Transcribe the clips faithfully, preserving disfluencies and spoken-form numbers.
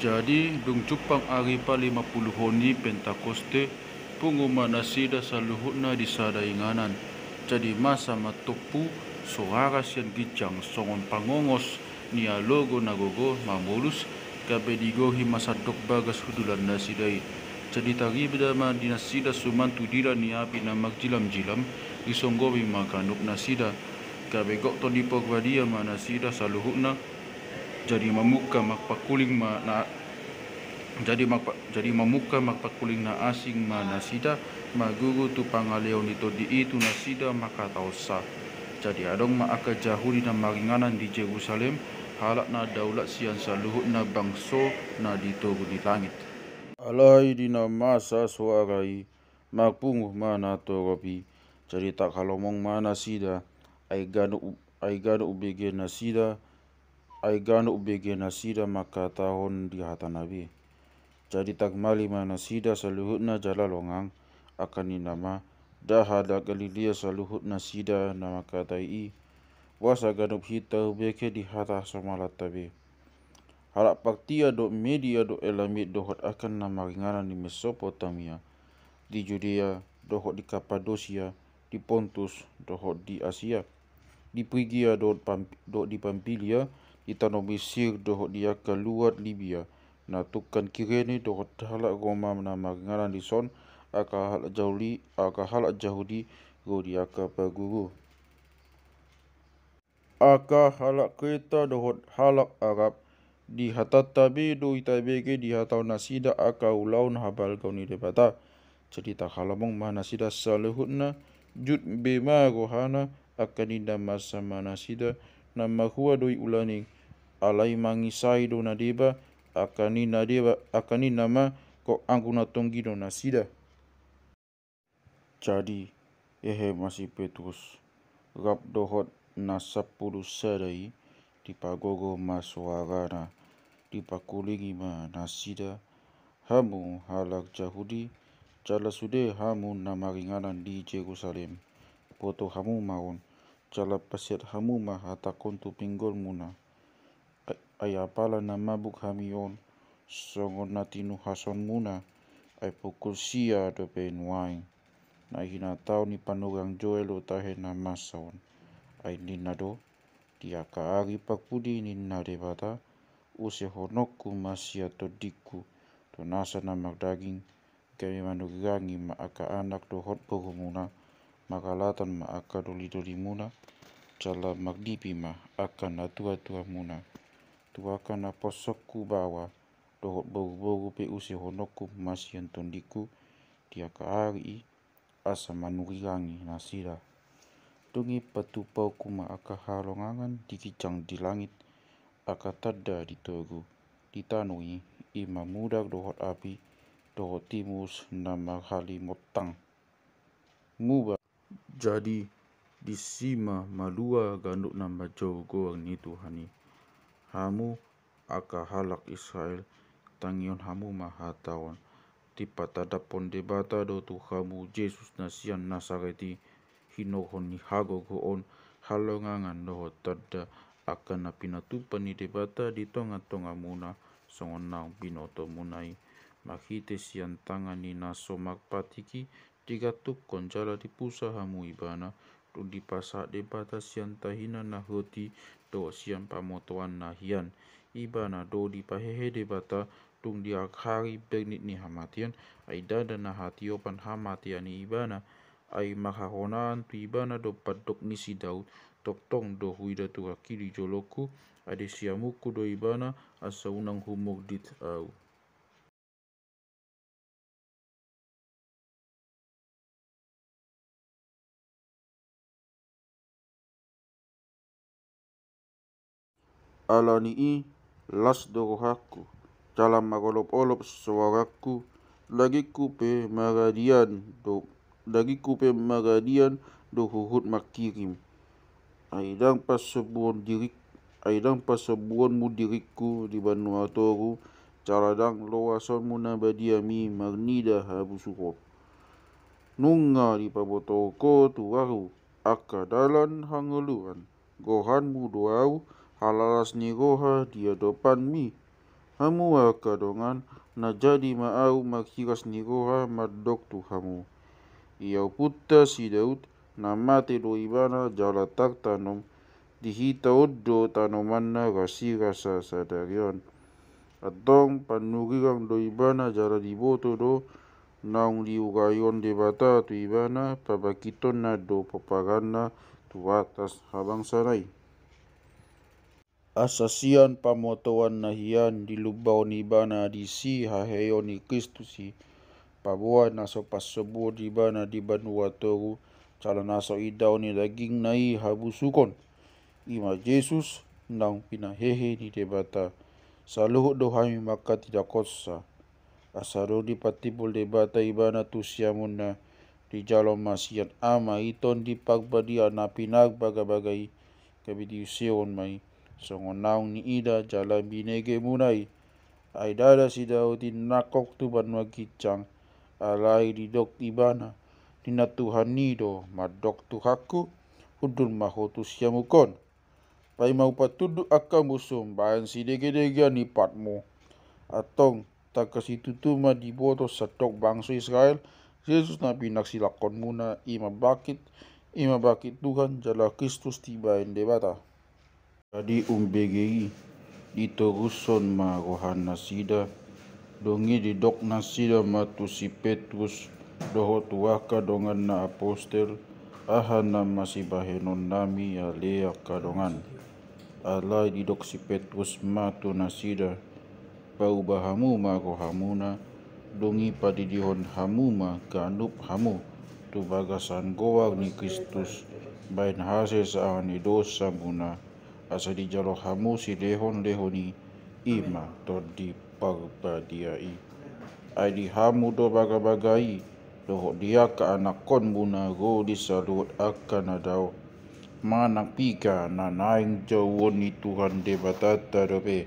Jadi, dung jumpang ari palimampuluhon ni Pentakoste, pungu ma nasida saluhutna di sada inganan. Jadi masa ma tompu soara sian ginjang songon pangongos ni alogo na gogo mamolus, gabe digohi ma sandok bagas hundulan nasida i. Jadi tarida ma di nasida suman tu dila ni api na marjilamjilam, disonggomi ma ganup nasida. Gabe gok Tondi Porbadia ma nasida saluhutna. Jadi mamungka marpangkuling ma na jadi marpa, jadi mamungka marpangkuling na asing ma nasida, marguru tu pangaleon ni Tondi i tu nasida mangkatahonsa. Jadi adong ma angka Jahudi na maringanan di Jerusalem, halak na daulat sian saluhut na bangso na di toru ni langit. Alai di na masa soara i, marpungu ma natorop i. Jadi tarhalomong ma nasida, ai ganup, ai ganup ubege nasida, ai ganup ubege nasida mangkatahon di hatana be. Jadi tarmali ma nasida saluhutna jala longang, angka ninna ma, nda halak Galilea saluhut nasida na mangkatai i? Boasa ganup hita hubege di hata hasomalanta be? Halak Partia dohot Media dohot Elamit dohot angka na maringanan di Mesopotamia, di Judea dohot di Kapadosia, di Pontus dohot di Asia, di Prigia dohot Pam, dohot di Pampilia, di tano Misir dohot di angka luat Libia, na tungkan Kirene dohot halak Roma na maringanan dison, angka halak Jahudi, angka halak Jahudi ro di angka parguru. Angka halak Kreta dohot halak Arab, di hatanta be do hita bege dihatahon nasida angka ulaon habalgaon ni Debata. Jadi tarhalomong ma nasida saluhutna, jut be ma rohana, angka ninna masa ma nasida, na marhua do i ulaning, alai mangisai do na deba, angka ninna deba, angka ninna ma, gok anggo na tonggi do nasida. Jadi hehe ma si Petrus, rap dohot na sampulu sada i, dipagogo ma soarana, dipangkulingi ma nasida, hamu halak Jahudi, jala sude hamu na maringanan di Jerusalem, boto hamu ma on, jala paseat hamu ma hatangkon tu pinggolmuna. Ai apala na mabuk hami on, songon na tinuhashonmuna, ai pukul sia dope nuaeng. Na hinatahon ni panurirang Joel do tahe na masa on. Ai ninna do, di angka ari parpudi ninna Debata, usehononku ma sian tondingku, tu nasa na mardaging, gabe manurirangi ma angka anak dohot borumuna, maralatan ma angka dolidolimuna, jala mardipi ma angka natuatuamuna. Tu angka na pos on hubawa, dohot boruboru pe usehononku ma sian tondingku, di angka ari i, asa manurirangi nasida. Dung i patupaonku ma angka halongangan di ginjang di langit, angka tanda di toru, di tano i, i ma mudar dohot api, dohot timus na marhalimontang. Muba. Jadi disi ma malua ganup na manjou goar ni Tuhan i. Hamu angka halak Israel, tangihon hamu ma hata on. Dipatadaphon Debata do tu hamu Jesus na sian Nasaret i, hinorhon ni hagogoon, halongangan dohot tanda, angka na pinatupa ni Debata di tongatongamuna, songon naung binotomuna i. Marhite sian tangan ni na so marpatik i, digantungkon jala dipusa hamu ibana, dung dipasahat Debata sian tahina na hot i, dohot sian pamotoanna hian. Ibana do dipahehe Debata, dung di ari bernit ni hamatean, ai ndada na hatiopan hamatean i ibana, ai marhahonaan tu ibana do pandok ni si Daud, tongtong do huida turangki di jolongku, ade siamunku do ibana, asa unang humordit ahu. Ala ni i las do rohangku, jala marolopolop soarangku, dagingku pe maradian do, dagingku pe maradian do huhut mangkirim. Ai ndang pasombuon dirik, ai ndang pasombuonmu diringku di banua toru, jala ndang loasonmu na badiami marnida habusuhon. Nunga dipabotohon Ho tu ahu angka dalan hangoluan, gohanmu do ahu halalas ni roha di adopanmi. Hamu angka dongan, na jadi ma ahu marhiras ni roha mandok tu hamu. Ia ompunta si Daud, na mate do ibana jala tartanom, di hita on do tanomanna rasirasa sadari on. Antong panurirang do ibana jala diboto do, naung diuraihon Debata tu ibana, pabangkitonna do pomparanna tu atas habangsana i. Asa sian pamotoanna hian dilumbahon ibana disi haheheon ni Kristus i, paboa na so pansobuon ibana di banua toru, jala na so idaon ni dagingna i habusukon. I ma Jesus, naung pinahehe ni Debata. Saluhut do hami manghatindanghonsa. Asa dung dipatimbul Debata ibana tu siamunna, dijalo ma sian Ama i Tondi Parbadia na pinarbagabaga i, gabe diusehon ma i, songon naung niida jala binegemuna i. Ai ndada si Daud i nangkok tu banua ginjang, alai didok ibana, ninna Tuhan i do, mandok tu hangku, hundul ma ho tu siamun on. Paima hupatunduk angka musum bahen sidegedegean ni patmu. Antong, tangkas situtu ma diboto sandok bangso Israel, Jesus na pinarsilangkonmuna, i ma bangkit, i ma bangkit Tuhan jala Kristus dibahen Debata. Jadi umbege i, ditorushon ma rohanasida, dung i didok nasida ma tu si Petrus, dohot tu angka donganna apostel, aha nama sibahenonnami ale angka dongan. Alai didok si Petrus ma tu nasida, pauba hamu ma rohamuna, dung i padidihon hamu ma ganup hamu, tu bagasan goar ni Kristus, bahen hasesaan ni dosamuna, asa dijalo hamu silehonlehon i, i ma Tondi Parbadia i. Ai di hamu do bagabaga i, dohot di angka anakhonmuna ro di saluhut angka na dao. Manang piga na naeng jouon ni Tuhan Debatanta dope,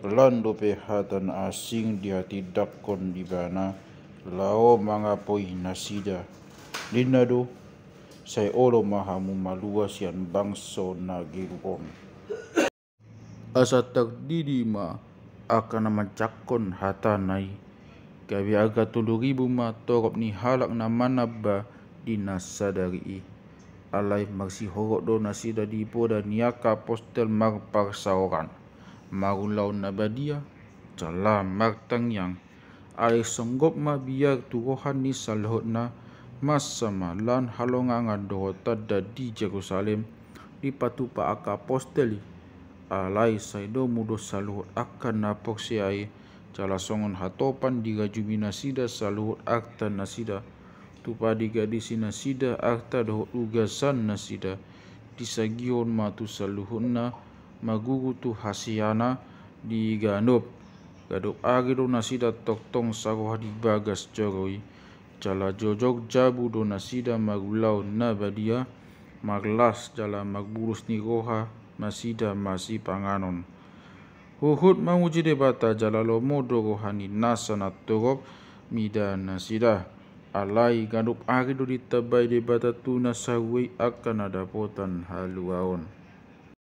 lan dope hata na asing dihatindangkon ibana, laho mangapoi nasida. Ninna do, sai olo ma hamu malua sian bangso na geruk on. Asa tardidi ma angka na manjangkon hatana i, gabe angka tolu ribu ma torop ni halak na manamba di na sadari i. Alai marsihorhon do nasida di poda ni angka apostel marparsaoran, marulaon na badia, jala martangiang. Alai songgop ma biar tu roha ni saluhutna, masa ma lan halongangan dohot tanda di Jerusalem, dipatupa angka apostel i. Alai sai domu do saluhut angka na porsea i, jala songon hatopan dirajumi nasida saluhut arta nasida, tupa digadisi nasida arta dohot ugasan nasida, disagihon ma tu saluhutna, maguru tu hasehana di ganup. Ganup ari do nasida tongtong saroha di bagas joro i, jala jojor jabu do nasida marulaon na badia, marlas jala marbulus ni roha nasida masipanganon. Huhut mamuji Debata jala lomo do roha ni nasa na torop mida nasida. Alai ganup ari do ditambai Debata tu na sahuhut i angka na dapotan haluaon.